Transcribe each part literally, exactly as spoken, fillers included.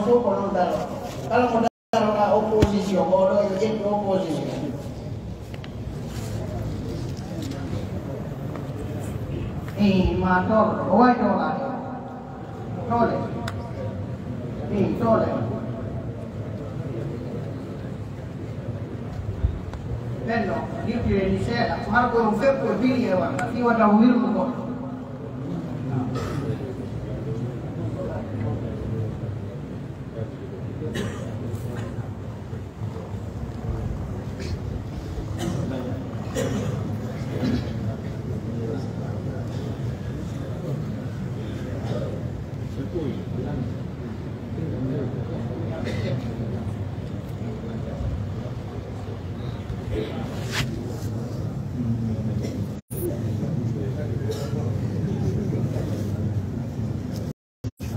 fof ko noon darotoo. Kala mo daroɗaa opposition, oo ɗoo yo ƴettu opposition. Ii, ma toolo, o wawi toolaade. Toole. Ii, toole. Ɓenno, dirtire ni seeɗa. Marko on fepp ko biri e walla. Iwata o wirnu goɗɗo.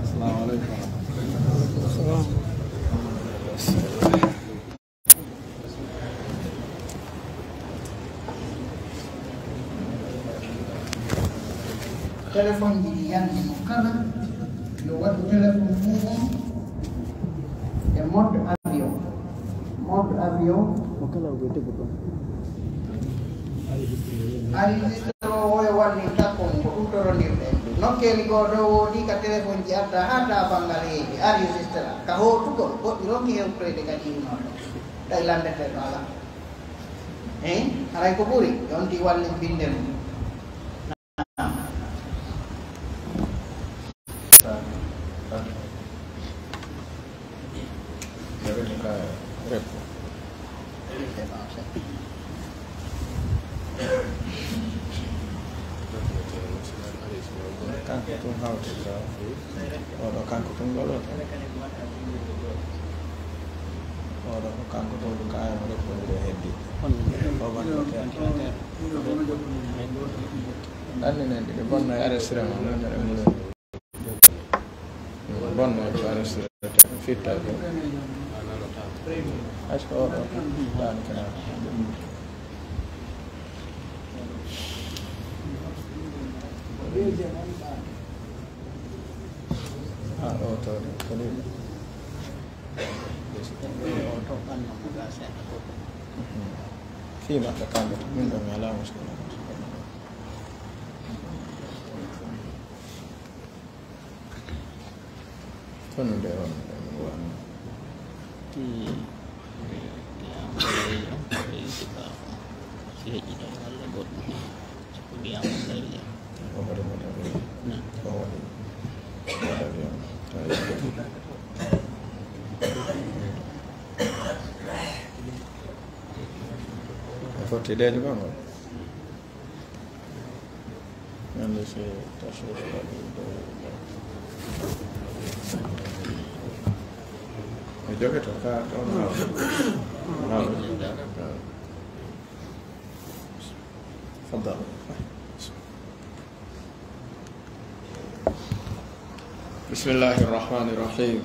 Assalamu aleykum. Téléphone ji ɗi yande mo kala yo waɗu téléphone mum on e mode avion. Mode avion. Mo kala ko debbo ɗon. Enregistré o e walli takkon ko ɗum torondirɗen. Nokkeeli goo ɗo woodi ka téléphone ji adda haa ta banngal heewi. Enregistré ka hootugol goɗɗi ronki hewtoyde ka ɗiwnoɗo. Tawi lanndete ɗo alaa. Hein? Haray ko ɓuri yonti walli binde mum. Kanko tun hawti ka. Oɗo kanko tun goloto. Oɗo ko kanko tun ko kayan mo répondre heddi. O wonno ordinateur. Anni nen ɗiɗi bonno e arrêté mo non e mo. Bonno e arrêté fitta. Est-ce que oɗo dan kana? Ah, oto ko ni. Fii maɓɓe kamɓe to min ɗo mi alaa muskila. Kono nde on nde mi wano. Si heƴi ɗon walla goɗɗum. Ko ndiyam on leydi. O waɗi mo tawi. O waɗi mo tawi. E fotti deejo ma ngol. Ñande si tafsir waɗi ɗo. E joge to ka ɗon. تفضل. بسم الله الرحمن الرحيم.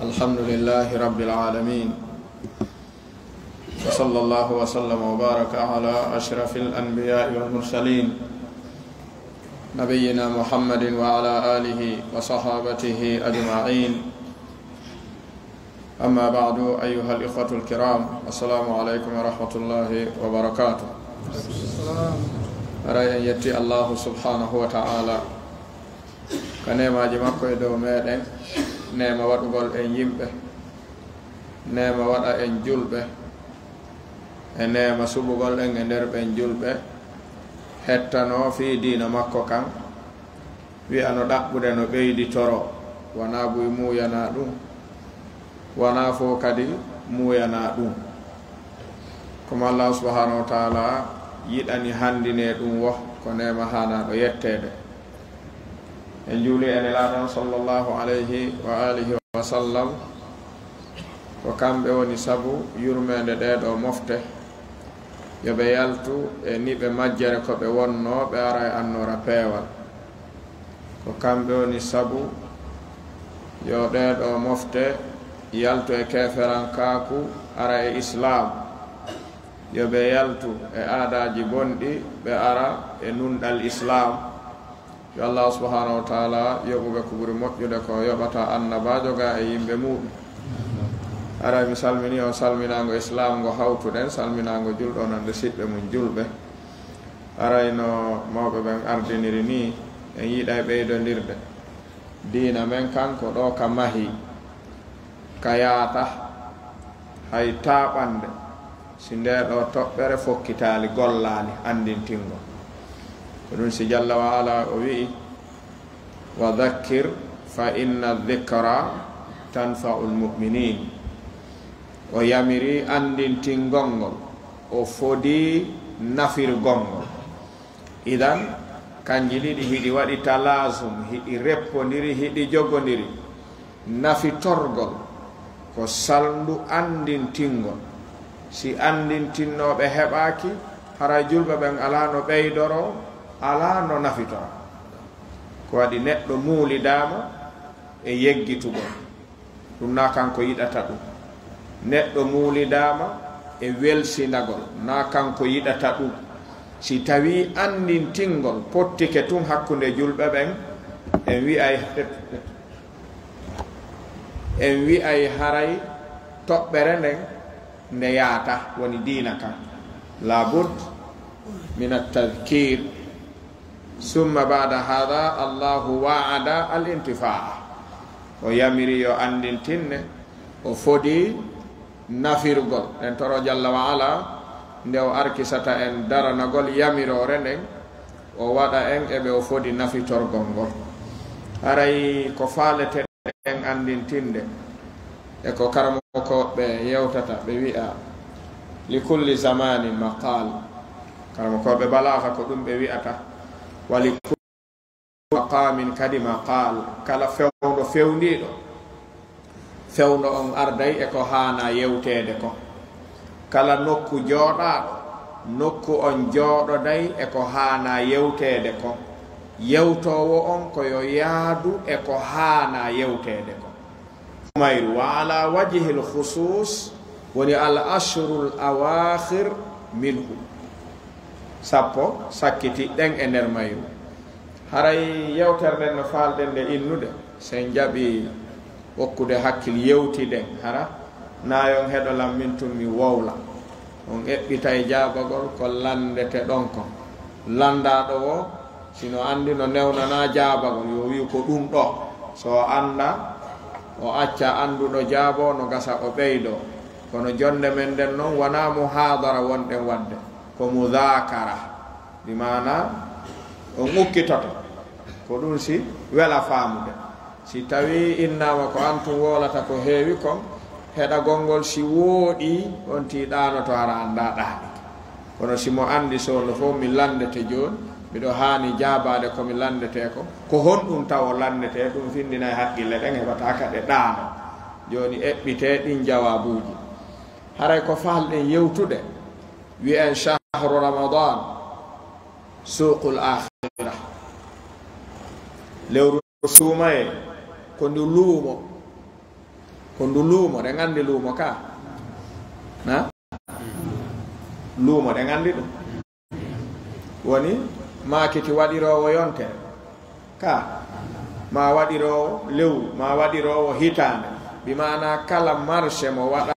الحمد لله رب العالمين. وصلى الله وسلم وبارك على أشرف الأنبياء والمرسلين. نبينا محمد وعلى آله وصحابته أجمعين. أما بعد، أيها الإخوة الكرام، السلام عليكم ورحمة الله وبركاته. Haray en yetti Allahu subhanahu wa ta'ala ka neemaaji makko e dow meeɗen, neema waɗugol en yimɓe, neema waɗa en julɓe, e neema suɓugol en e nder ɓen julɓe, hettanoo fii diina makko kan, wi'a no ɗaɓɓude no ɓeyditoro, wanaa buy muuyanaa ɗum, wanaa fof kadi muuyanaa ɗum. Komo Allah subhanahu wa ta'ala yiɗani hanndinee ɗum wo, ko neema haanaaɗo yetteede. En juuli e Nelaaɗo on sallallahu alayhi wa alihi wa sallam, ko kamɓe woni sabu yurmeende ɗee ɗoo mofte, yo ɓe yaltu e niɓe majjere ko ɓe wonnoo, ɓe ara e annoora peewal. Ko kamɓe woni sabu yo ɗee ɗoo mofte yaltu e keeferankaaku, ara e Islaam. Yo ɓe yaltu e aadaaji bonɗi, ɓe ara e nunɗal Islaam. Yo Allah subhanahu wa ta'ala yoɓu ɓe ko ɓuri moƴƴude ko yoɓata annabaajo ga e yimɓe muɗum. Haray mi salmini on salminaango Islaam ngo hawtuɗen, salminaango julɗo nande siɓɓe mum julɓe. Haray no mawɓe ɓen ardiniri ni, en yiɗay ɓeydondirde. Diina men kan ko ɗo ka mahi, ka yaata, hay taaɓande, si nde ɗo toɓɓere fokkitaali, gollaali, anndintingol. Ko ɗum si Jalla wa Ala o wi'i, "Wa dhakkir fa inna dhikra tanfa'ul mu'minin." O yamiri anndintingol ngol, o fodi nafirgol ngol. Idan, kanji ɗiɗi hiɗi waɗi talaasum, hiɗi reppondiri, hiɗi jogondiri. Nafitorgol ko salndu anndintingol. Si anndintinnooɓe heɓaaki, haray julɓe ɓen alaa no ɓeydoro, alaa no nafitora. Ko waɗi neɗɗo muulidaama e yeggitugol. Ɗum na kanko yiɗata ɗum. Neɗɗo muulidaama e welsindagol, na kanko yiɗata ɗum. Si tawii anndintingol pottike tun hakkunde julɓe ɓen, en wi'ay, en wi'ay haray toɓɓere nden nde yaata, woni diina kan. Labud min at-tadhkir. Summa ba'da hadha, Allahu wa'ada al-intifa'a. O yamiri yo anndintinne, o fodi nafirgol. En toro Jalla wa Ala, nde o arkisata en daranagol yamiroore nden, o waɗa en e ɓe o fodi nafitorgol ngol. Haray ko faaleten anndintinde, e ko karamokooɓe yewtata, ɓe wi'a, "Li kulli zamanin maqal." Karamokooɓe balaaxa ko ɗum ɓe wi'ata, "Wa li kulli maqamin kadi maqal." Kala fewndo fewndiiɗo, fewndo on arday e ko haana yewteede ko. Kala nokku jooɗaaɗo, nokku on jooɗoday e ko haana yewteede ko. Yewtoowo on ko yo yaadu e ko haana yewteede ko. Mayru, wa ala wajhil khusus, woni al ashhurul awakhir minhu. Sappo sakkitiɗen e nder mayru. Haray yewtere nden no faalɗen nde innude, sen jaɓi okkude hakkil yewtiden, hara na yon heɗo lan min tun mi wowla. On eɓɓitay jaabagol ko lanndete ɗon kon. Lanndaaɗo wo, si no anndi no newnanaa jaabagol, yo wi'u ko ɗum ɗo. So o annda, o acca annduɗo jaaboo, no gasa o ɓeydoo. Kono jonnde men nden non, wanaa muhaadara wonɗen waɗde, ko mudaakara. Bi maana, on ukkitoto. Ko ɗum si wela faamude. Si tawii innaama ko an tun wowlata ko heewi kon, heɗagol ngol si wooɗii, on tii ɗaanoto hara anndaa ɗaanike. Kono si mo anndi soono fof mi lanndete jooni, miɗo haani jaabaade ko mi lanndetee ko, ko honɗum tawo lanndetee, ɗum finndinay haqqille ɗen heɓataa ka ɗe ɗaano. Jooni eɓɓitee ɗin jawaabuuji. Haray ko faalɗen yewtude, wi'en shahru Ramadan, suuqul aakhira. Lewru suumayee, ko ndu luumo. Ko ndu luumo, ɗen anndi luumo ka? Na? Luumo, ɗen anndi ɗum. Woni maakiti waɗiroowo yontere ka, ma waɗiroowo lewru, ma waɗiroowo hitaande. Bi maana kala marché mo waɗa